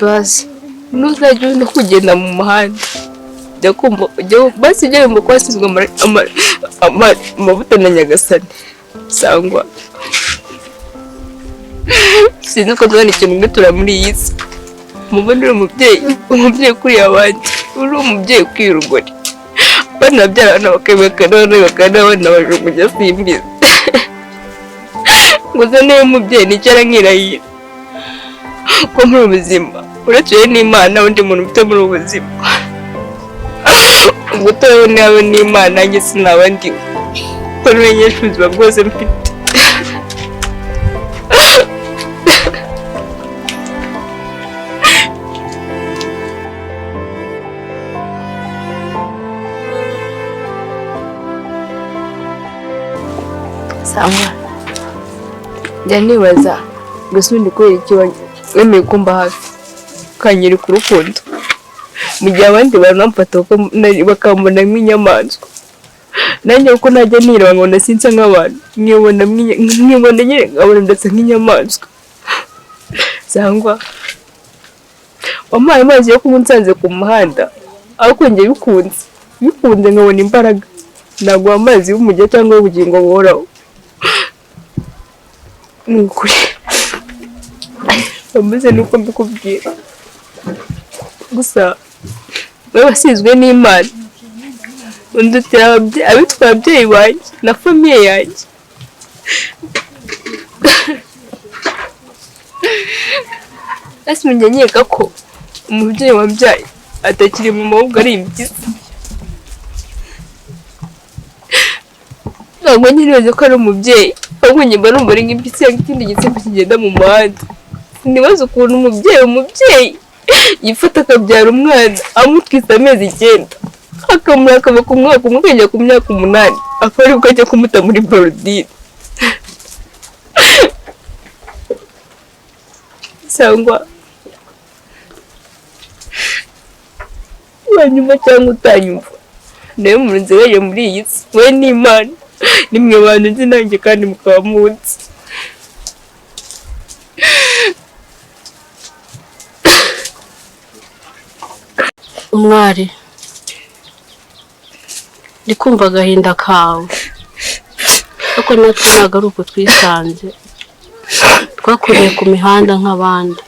Basi ntuzajya no kugenda mu muhanda jya kumva basi ujya wumva ko wasizwe amavuta na Nyagasani. Sangwa sinzi uko nzabona ikintu mwitura muri iyi si. Mubona uri umubyeyi, umubyeyi ukuriye abandi, uri umubyeyi ukwiye urugori. Abana babyara abana bakabihakana, abana bakana abana bajugunya simbizi. Gusa niba umubyeyi nicara nkirahira ko muri ubu buzima uretse wowe n'Imana undi muntu ufite muri ubu buzima, ubwo utorewe nawe n'Imana nanjye sinaba ndiwe, kuko nimenyesha ubuzima bwose mfite. Sangwa njya nibaza gusa ubundi kubera iki wemeye kumba hafi ukanyereka urukundo mu gihe abandi bantu bamfata bakambona nk'inyamaswa, nanjye kuko najya nireba nkabona sinsa nk'abantu, nkibona nyine nkabona ndasa nk'inyamaswa. Sangwa wampaye amazi yo kunywa unsanze ku muhanda, ariko njye bikunze nkabona imbaraga, naguha amazi y'umujyi cyangwa y'ubugingo buhoraho. Ni ukuri bameze nuko mbikubwira, gusa wowe wasizwe n'Imana undutira abitwa ababyeyi banjye na famiye yanjye. Ese njya nkeka ko umubyeyi wabyaye atakiri mu maboko ari impyisi. Ntabwo nyine ko ari umubyeyi, ahubwo njye mba numva ari nk'impyisi cyangwa ikindi gisimba kigenda mu muhanda. Nibaza ukuntu umubyeyi yifata akabyara umwana amutwise amezi 9, akamura akava ku mwaka umwe akajya ku myaka 8, akaba aribwo ajya kumuta muri borodire. Cyangwa wanyumva cyangwa utanyumva, nawe mu nzira muri iyi si we n'Imana nimwe bantu nzi nanjye kandi mukaba munsi. Umwari, ndi kumva agahinda kawe, ariko natwe ntabwo ari uko twisanze, twakuriye ku mihanda nk'abandi,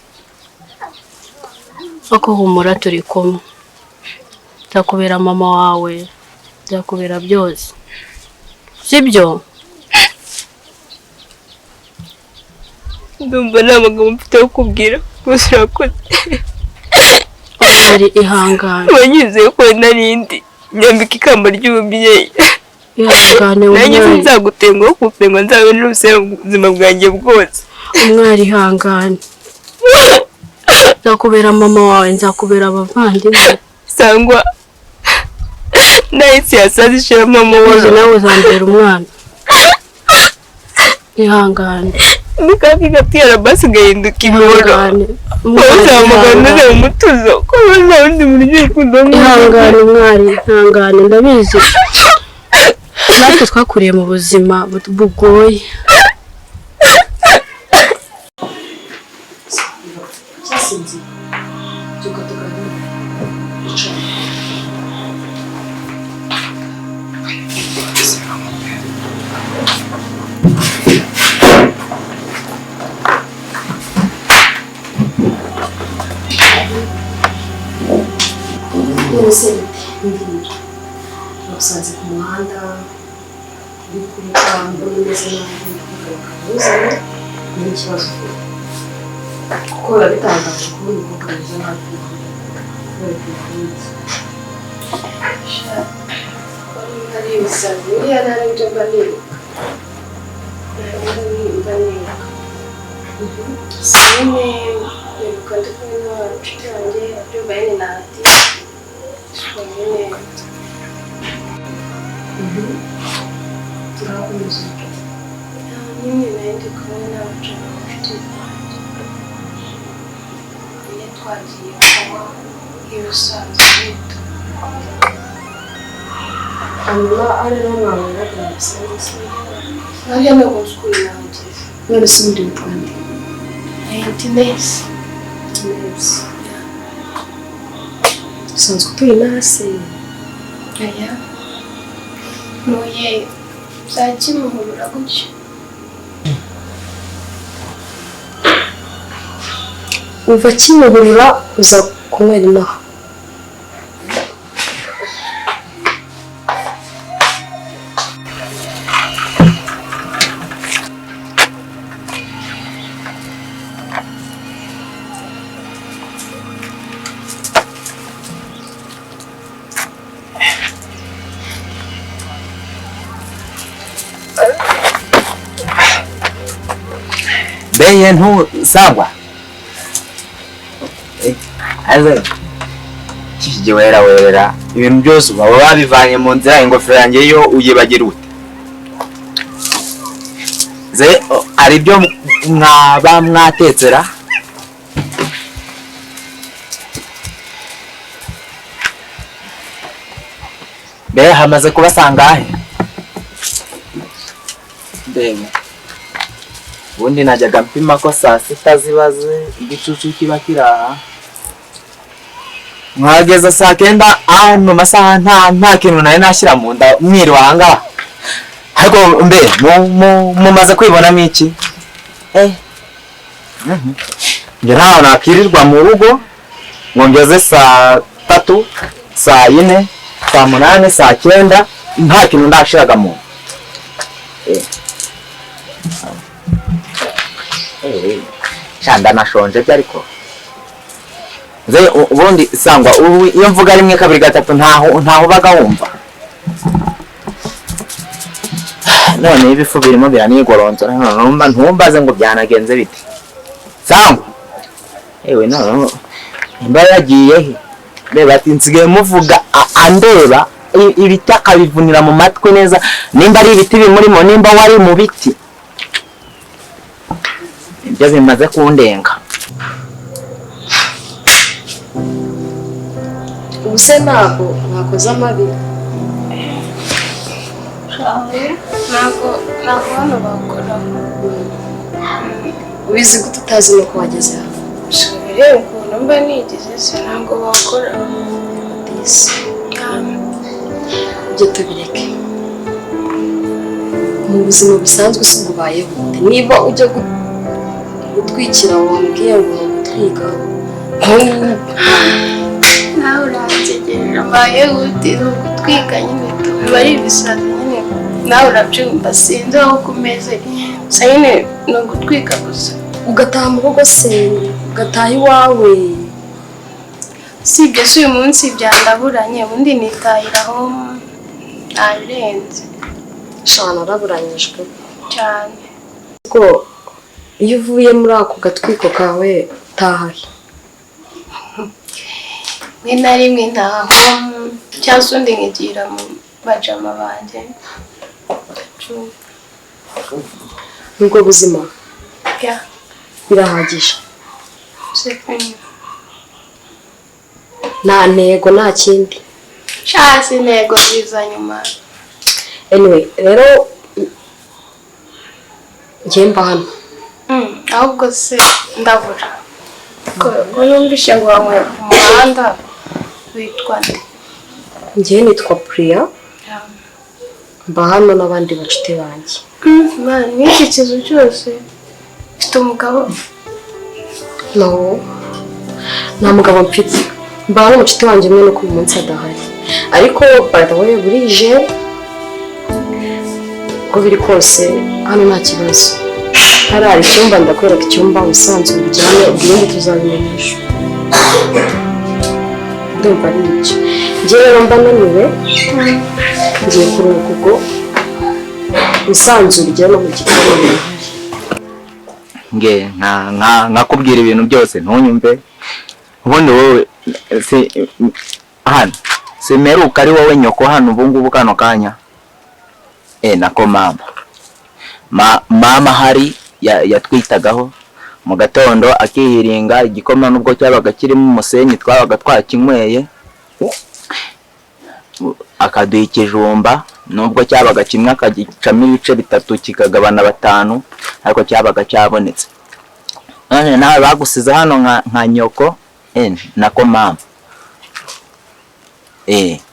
ariko humura turi kumwe, nzakubera mama wawe, nzakubera byose, sibyo? Ndumva nta magambo mfite yo kukubwira, gusa urakoze. Umwari ihangane. Wanyizeye ko narindi nyambika ikamba ry'umubyeyi. Ihangane nanjye umwari. Sinzagutenguha kuko nzabe n'ubuzima bwanjye bwose. Umwari ihangane. Nzakubera mama wawe, nzakubera abavandimwe. Sangwa nahise yasaza ishiramo amahoro. Nawe uzambera umwana. Ihangane. Nikaki gatera basi gahinduka imiboro. Uzamugana mu mutuzo ko undi muntu ugiye kunda. Ihangane mwari, ihangane, ndabizi. Natwe twakuriye mu buzima bugoye. Nagusanze ku muhanda uri kuruka mbona umeze nabi, ndakugaruka ntuzane n'ikibazo ufite, kuko biba bitangaje kubona umukobwa mwiza nabi ku muhanda kubera ukuntu. Ari ibisazi buriya nta n'ibyo mba nibuka, mba nibuka nyine nibuka ndi kumwe n'inshuti yanjye byumva nyine na ati nyine Turakomeza nyine nari ndi kumwe n'inshuti zanjye nyine twagiye kunywa nk'ibisanzwe bito. Hanyuma ari rero mwaboneraga bisanzwe nanjye ntabwo nzi ukuntu nahageze. None se ubundi witwa nde? Nayita Inesi. Inesi. Usanzwe utuye inaha se? Aya ntuye za Kimuhurura gutyo. Uva Kimuhurura uza kunywera inaha? Beye ntusangwa aze kije wera werera ibintu byose baba babivanye mu nzira, ingofero yanjye yo uyibagira ute? Ze ari byo mwaba mwatetsera? Be hamaze kubasangahe? Ndebe ubundi najyaga mpima ko saa sita zibaze igicucu kiba kiraha, mwageza saa kenda ano masaha nta kintu nari nashyira mu nda mwiriwe ahangaha. Ariko mbe mumaze kwibonamo iki? Njye ntaho nakirirwa mu rugo ngo ngeze saa 3, saa 4, saa 8, saa 9 nta kintu ndashiraga mu nda. Shanda nashonje byo ariko nze ubundi sangwa iyo mvuga 1 2 3 ntaho baga wumva. None ibifu birimo biranigoronzora none ntumbaze ngo byanagenze bite sangwa. Ewe none imba yagiye he? Reba ati nsigaye muvuga andeba ibiti akabivunira mu matwi neza, nimba ari ibiti bimurimo, nimba wari mu biti ibyo bimaze kundenga. Ubuse ntabwo mwakoze amabi? Ntabwo hano bakora. Ubizi gute utazi nuko wageze hano? Reba ukuntu mba nigeze se, ntabwo bakora. Ibyo tubireke. Mu buzima busanzwe si ubayeho niba ujya gutwikira wambwiye ngo gutwika nawe uransegeje mbaye gute? Ni ugutwika nyine biba ari ibisazi nyine, nawe urabyumva, sinzi aho kumeze gusa nyine ni ugutwika gusa. Ugataha mu rugo se, ugataha iwawe? Sibyo si uyu munsi byandaburanye, ubundi nitahiraho ntabirenze. Shana naraburanyijwe cyane. Ko iyo uvuye muri ako gatwiko kawe utahahe? Rimwe na rimwe ntaho cyangwa se undi nkigira mu bajama banjye. Nubwo buzima birahagije, nta ntego nta kindi. Shasi intego ziza nyuma. Anyway rero njye mba hano. Ahubwo se ndabura ko numvise ngo wanyweye ku muhanda, witwa nde? Njye nitwa Priya, mba hano n'abandi bacuti banjye. N'iki kizu cyose mfite umugabo? No, nta mugabo mfite, mba hano umucuti wanjye umwe nuko uyu munsi adahari. Ariko by the way burije uko biri kose hano nta kibazo. Hari icyumba, ndakwereka icyumba usanzwe ujyane, ubwindi tuzabimenyesha. Ndumva ari ibyo. Njye rero mba naniwe ngiye kuruhuka, ubwo usanzwe ujyane mu gikoni. Nge nkakubwira ibintu byose ntunyumve. Ubundi wowe si hano simeruka ari wowe nyoko hano ubu ngubu kano kanya. Nako mama mama hari yatwitagaho mu gatondo akihiringa igikoma, nubwo cyabaga kirimo umusenyi twabaga twakinyweye, akaduha ikijumba nubwo cyabaga kimwe akagicamo ibice 3 kikagabana 5, ariko cyabaga cyabonetse. None nawe bagusize hano nka nyoko nako mama.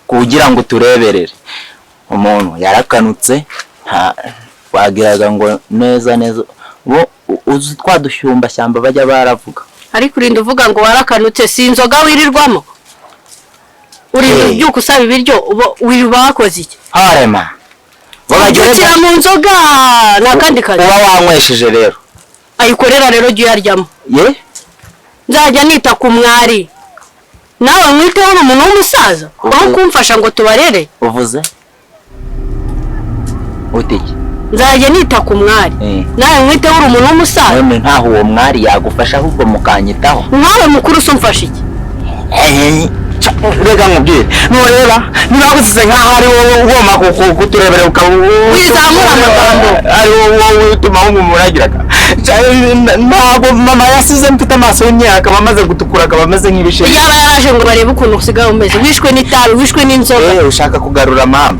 Kugira ngo tureberere umuntu yarakanutse, nta wagiraga ngo neza neza bo uzi twa dushyumbashyamba bajya baravuga. Ariko urinda uvuga ngo warakanutse, si inzoga wirirwamo? Urinda ubyuka usaba ibiryo, uba wirirwa wakoze iki? Harema Ubyukira mu nzoga ni akandi kazi. Uba wanywesheje rero. Ayikorera rero, jya uyaryamo. Ye. Nzajya nita ku mwari, nawe mwiteho, uri umuntu w'umusaza aho kumfasha ngo tubarere. Uvuze utiki? Nzajya nita ku mwari, nawe mwiteho, uri umuntu w'umusaza. None ntaho uwo mwari yagufasha, ahubwo mukanyitaho. Nkawe mukuru se umfasha iki? Reka nkubwire, nureba niba gusize nkaho ari wowe ugomba kuturebera ukaba Wizamura amagambo. Ari wowe utuma wumuragiraga. Ntabwo mama yasize mfite amaso y'imyaka akaba amaze gutukura, akaba ameze nk'ibisheke. Yaba yaraje ngo barebe ukuntu usigaye umeze, wishwe n'itabi, wishwe n'inzoga. Ushaka kugarura mama.